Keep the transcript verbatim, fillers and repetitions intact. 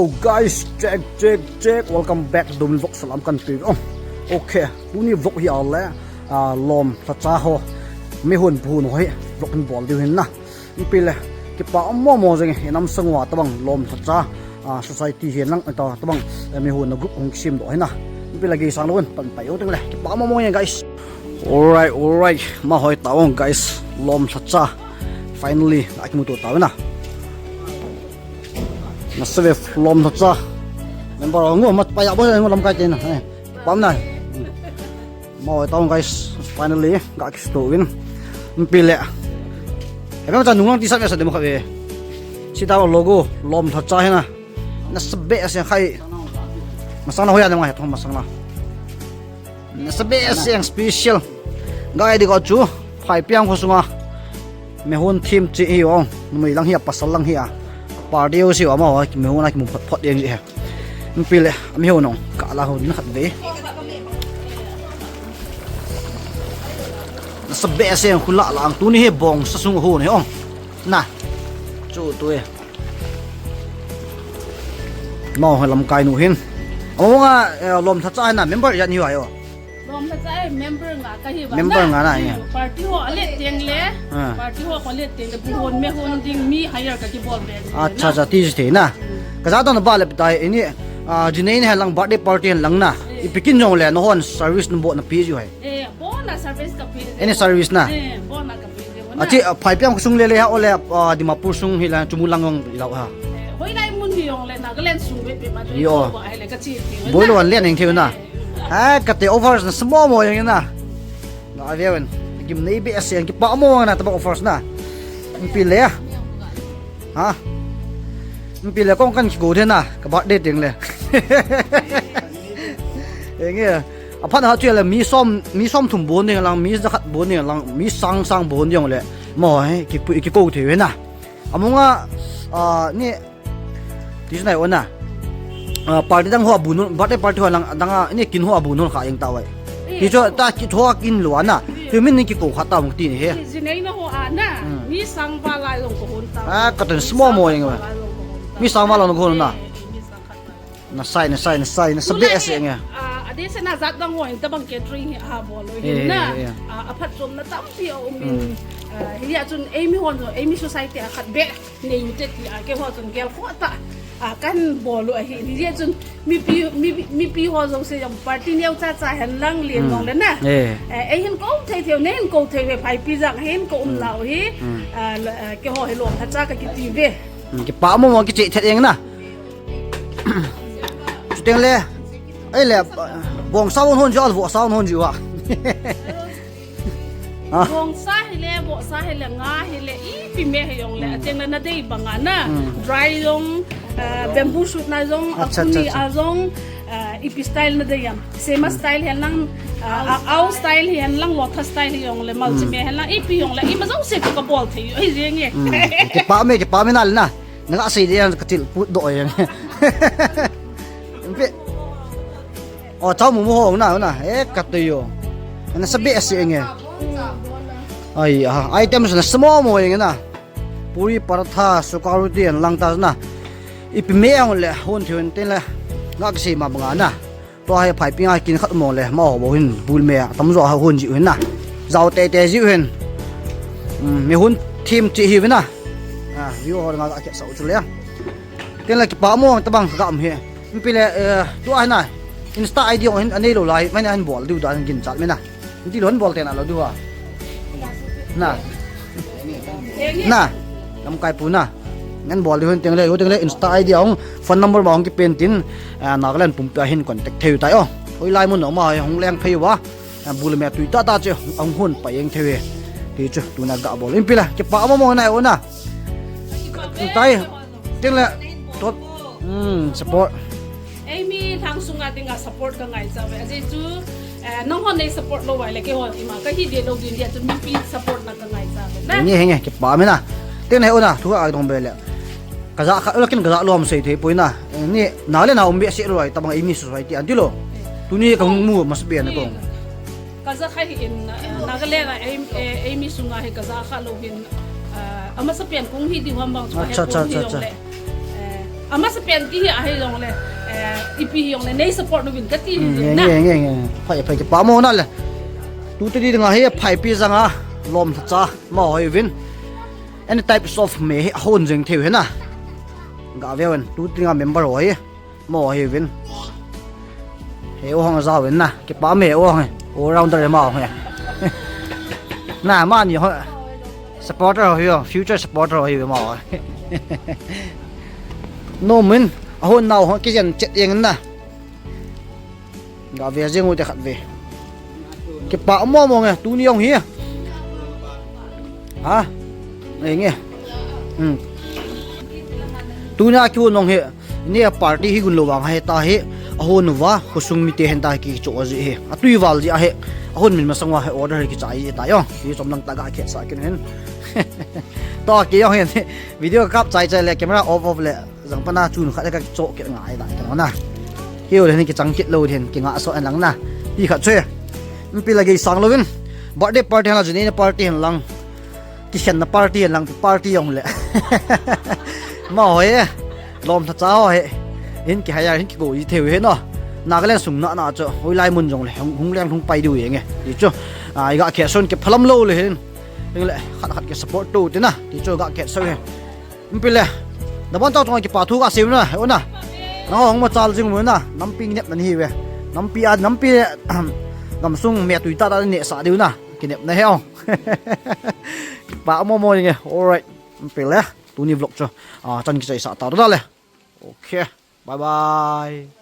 Oh guys, check, check, check. Welcome back to Domin Vlog, salam kan pe. Oh, okay, tuni vlog hi ahile, ah, lom lhacha ho, mihon puhon ho hi vlog hin bol diu hin na. Ipi le, kipa momo jeng e, inam sung uva tabang lom lhacha, ah, society hi lang, ta, tabang, eh, mihon na group hung kisem doh hi na. Ipi le gei sang lou in, pan pai u teng le, kipa momo jeng guys. Alright, alright, ma hoi ta ong guys, lom lhacha. Finally, akimuto ta na. Nasa ve lom lhacha. Member ho ngo mat pa ya bo ngo lamkai te na. Eh, pam na. Mo tong guys, finally ga kisto win. Ipi le. Hebe cha nung lang ti sa ve sa demo kha ve. Sita logo lom lhacha hi na. Nasa be ase khai. Masang na hoya ne ma he thong masang na. Nasa be ase ang special. Ga ai di ko chu. Phaipiang kho sunga. Mihon thim chi hi ong. Numei lang hi a, pasal lang hi a. Party ho si ama ho, mihon a kimu phot phot jeng ji he. Ipi le, mihon ong. Ka la ho din khat ve. Nasa be ase ang khula la ang tuni hi bongsa sung hon hi ong. Na. Chu tu e. Mo ha lamkai nu hin. Amo nga, eh, lom lhacha na member ijat hi ho ahi o. Lom lhacha e member nga kahi ba. Member nga na, eh. Party ho alet teng le. Ah. Party ho alet teng le puhon mihon ding mi hire ka kibol be. Acha, acha, ti thei na. Ka ja ta na ba le tai ini, ah, jinei ne lang birthday party lang na. Eh. Ipi kin jong le nahon service number na pi ju hai. Eh, bona service ka pi. Any service na? Eh, bona ka pi. Achi, ah, Phaipiang sung le le ha ole, ah, Dimapur sung hi la, Chumulang jong i lau ha. Eh, hoilai mun hi jong le Nagaland sung ve pe ma. Yo. Ko ba hai le ka chi ti. Boi lo an le neng theu na. Eh. Ha, kate offers nasa momo jeng na. Na ve wen. Gimnei be ase ang kipa mo na tabang offers na. Ipi le. Ha. Ipi le kong kan kigo the na. Ka birthday teng le. Enge. Aphat na chu le mi som, mi som thum bon ding lang, mi jakhat bon ding lang, mi sang sang bon ding le. Mo he, ki, ki ko thei ve na. Amunga, ah, ni, ti chu nai ona. Ah, party dang ho abun, birthday party ho lang, dang a, ni kin ho abun ho kha jeng ta vai. Ti chu ta ki thoa kin lo ana. Ti min ni ki ko kha ta mong ti ni he. Jinei na ho ana. Hmm. Mi sang va lai long ko hon ta. Ah, ka ten small mo jeng va. Mi sang va long ko hon na. Eh, mi sang khat lai. Nasa e, nasa e, nasa e, nasa be ase nge. Ah, adeh se na jat dang ho in tabang catering hi a bol lo hin na. Eh, eh, eh. Ah, aphatchomna tampi aum in. Hmm. Ah, hia chun eimi hon, eimi society a khat be nei u te ti a keiho chun gel kho ta. Ah, kan bol u ahi. Hia chun mipi, mi, mipi ho jong se jong party neo cha cha hen lang lien jong le na. Eh. Eh, ei hin ko thei thei, nei hin ko thei ve Phaipi jang hin ko um lau hi. Hmm. Ah, la, ah, keiho hi lom lhacha ka kiti ve. Hmm, kipa mo mo kiche thet jeng na. Chuteng le, ei le, bongsa hon hon jo, vohsa hon hon jo a. Ha? Bongsa hile, vohsa hile, nga hile, ipi me he jong le, hmm, ateng le na dei banga na, hmm, dry jong, ah, bamboo shoot na jong, acha, acha, acha, akuni a jong, ah, ipi style na dei am. Sema, hmm, style hen lang, ah, ah, au style hi hen lang, lotha style hi jong le, malchi, hmm, me hen lang, ipi jong le, ima jong se ka bol thei, ei jeng e. Hmm. Kipa me, kipa me na le na. Naga sei dia ka thil put doh jeng. Empe. O, chau mu mu ho na, na. Eh, ka tu yo. Nasa be ase nge. Ai, ah, items nasa momo jeng na. Puri, paratha, suka, roti an lang ta na. Ipi me ang le, hon thei hon ten le. Naga sei ma banga na. Tua hi Phaipi nga kin khat mo le, ma ho bo hin, bul me a, tam jo ha hun ji hin na. Jao te te ji hin. Hmm, mi hun thim chi hi na. Ah, view ho nga ka sa u chu le. Ken la kipa mo tabang ka am he. Ipi le, eh, tua hi na. Insta I D ho hin anei lo lai, mai na hin bol diu da hin gin chat me na. Inti lon bol te na lo diu a. Na. Na. Lamkai pu na. Ngan bol diu hin teng le, u teng le Insta I D a hung phone number ma hung kipen tin, ah, Nagaland pumpi a hin contact thei u tai o. Hoilai mun ma hung leng phei uva. Ah, bul me tui ta ta che hung hun pa jeng thei ve. Ti chu tuna ga bol. Ipi le, kipa mo mo na o na. Tai. Teng le. Tot. Hmm, support. Eimi lhang sunga dinga support ka ngaicha ve. Ajeh chu, eh, nangho nei support lou vai le keiho ima ka hi de lou din dia chu mipi support na ka ngaicha ve na. Nge, nge, kipa me na. Teng le o na, thu a dong be le. Ka ja kha, lakin ka ja lom sei thei poi na. Eh, ni, na le na um be se lou ai, tabang eimi society an ti lo. Eh. Tuni ka hung mu mas be na ko. Ka ja kha hi in, eh, Nagaland a, eh, eh, eimi sunga hi ka ja kha lou hin, eh, amasa pen kong hi di ham bang chu. Acha, acha, acha, acha. Eh, Amasapen ti hi ahi jongle, eh, ipi hi jongle nei support uvin kati hi. Hmm, nge, nge, nge, nge. Phai, phai, kipa mo na le. Tuti dinga hi phaipi janga lomlhacha mo hi uvin. Any types of me hi hon jing thei u hi na. Ga ve uvin, tuti dinga member ho hi. Mo hi uvin. He o hong jao uvin na. Kipa me o hong. All rounder ma hong. Na, mani ho. Supporter ho hi o, future supporter ho hi ma ho. Nom in, ahon nau ho kijen chet jeng na. Ga ve jeng u te khat ve. Kipa mo mo nge, tuni jong hi. Ha? Nge nge. Hmm. Tuni a kihon jong hi. Ni a party hi gun lou vang hi ta hi. Ahon uva, khosung mite hin ta kicho ji hi. Atui val ji ahi. Ahon min masang uva hi order hi kichai ji ta jong. Hi chom lang ta ga khetsah kin hin. To kei jong hin. Video kap chai chai le camera off off le. Jang pana chun khat le ka kicho kit ngai da. Ka na. Hiu le hin kichang kit lou hin kinga so an lang na. Ti khat choi. Ipi la gei sang louvin. Birthday party hin la, jini party hin lang. Kikhenna party lang, party jong le. Ma ho hi, lomlhacha ho hi. Hin kihaya, hin kigo ji thei u hi no. Nagaland sung na na chu, hoilai mun jong le, hung, hung leng hung pai diu jeng e. Ti chu, a, i ga khetsah un kiphalam lou le hin. Hin le, khat khat ki support to ti na. Ti chu ga khetsah u hi. Ipi le. Na bon tau chunga kipa thu ga sei u na, he u na. Na hung machal jing u na, nampi nep na ni hi ve. Nampi a, nampi le, gamsung me tui ta ta neh sa diu na. Kinepna he o. Kipa mo mo jeng e. Alright. Ipi le. Tuni vlog chu. A, chan kichai sa ta da le. Okay. Bye bye.